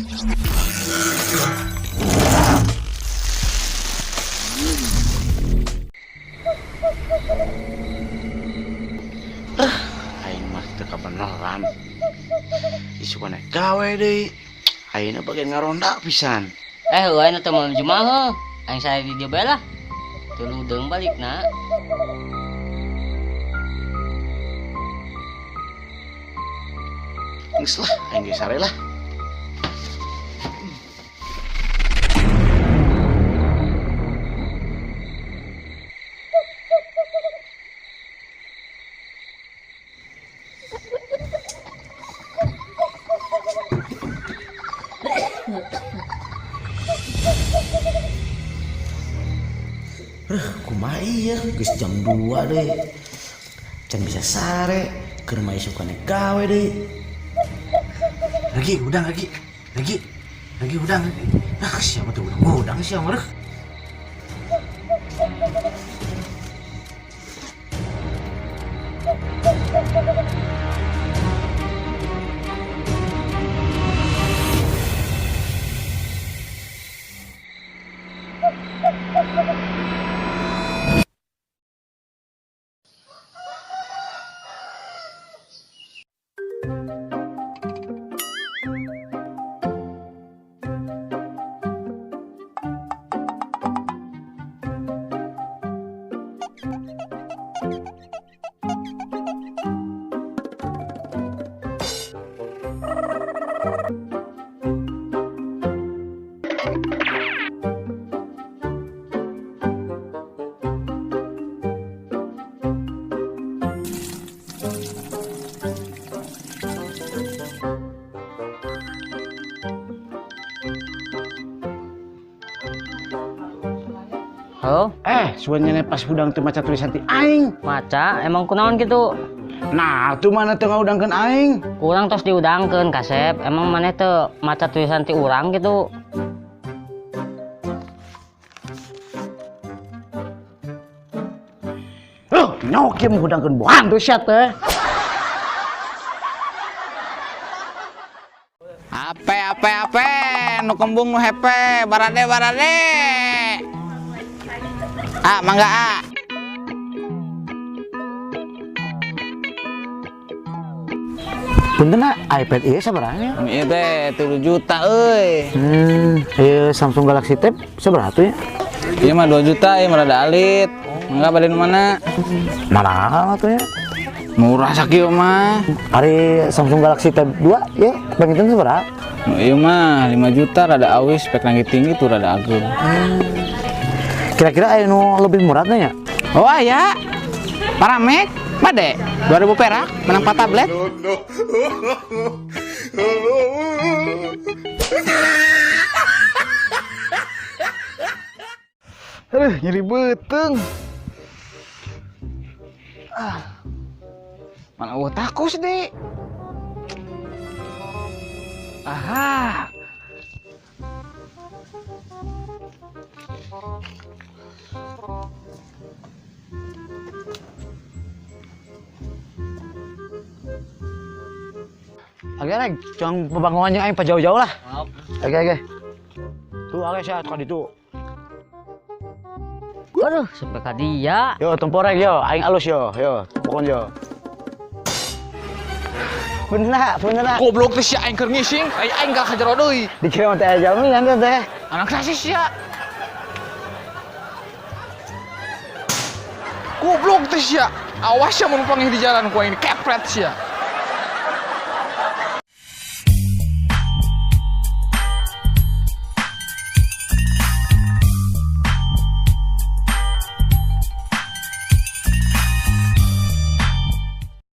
Aing mah teu kabeneran. Isukan gawe deui. Ayeuna bagian ngaronda pisan. Eh, heuh ayeuna teh malam Jumaah heuh. Aing saya di dieu bae lah. Teu deung balikna. Geus lah, aing ge sare lah. Kumaha ieu geus jam 2 deui. Can bisa sare, keur mah isukane gawe deui. Lagi udang lagi. Lagi. Lagi udang. Ah, siapa tuh udang? Udang siapa mah? Halo? Suan nyene pas hudang teu maca tulisan ti aing. Maca, emang kunaon kitu? Nah, tuh mana teu ngaudangkeun aing? Urang tos diudangkeun, Kasep. Emang maneh teu maca tulisan ti urang kitu? Loh, nyok ieu mah hudangkeun buhan tuh sia teh. Ape ape ape, nu kembung nu hepe, barade barade. Ah, mangga ah. Punten ah, iPad ieu sabaraha nya? Ieu teh 3 juta euy. Ieu Samsung Galaxy Tab sabaraha tuh ya? Ieu mah 2 juta, ieu mah rada alit. Mangga bade nu mana? Mahal atuh ya. Murah sakieu mah. Ari Samsung Galaxy Tab 2 ya, panginten sabaraha? Nu ieu mah 5 juta rada awis, spek lagi tinggi tuh rada ageung. Kira-kira aya nu lebih murah teh nya? Oh aya. Paramek bade 2000 perak menang 4 tablet. Aduh, nyeri beuteung. Ah. Mana eueuh takus deui. Aha. Oke, Reng, cuang pembangunannya aing jauh-jauh lah. Oke, oke. Tuh, oke, siap, kau itu. Aduh, sampai ka dia. Yo, temporek yo, aing alus yo, yo, pokon yo. Bener, bener. Goblok teh sia aing keur ngising, aing kalah ka jero deui. Dikira mah teh jaminan teh. Anak sasis sia. Goblok teh sia. Awas sia mun panggih di jalan ku aing kepret sia.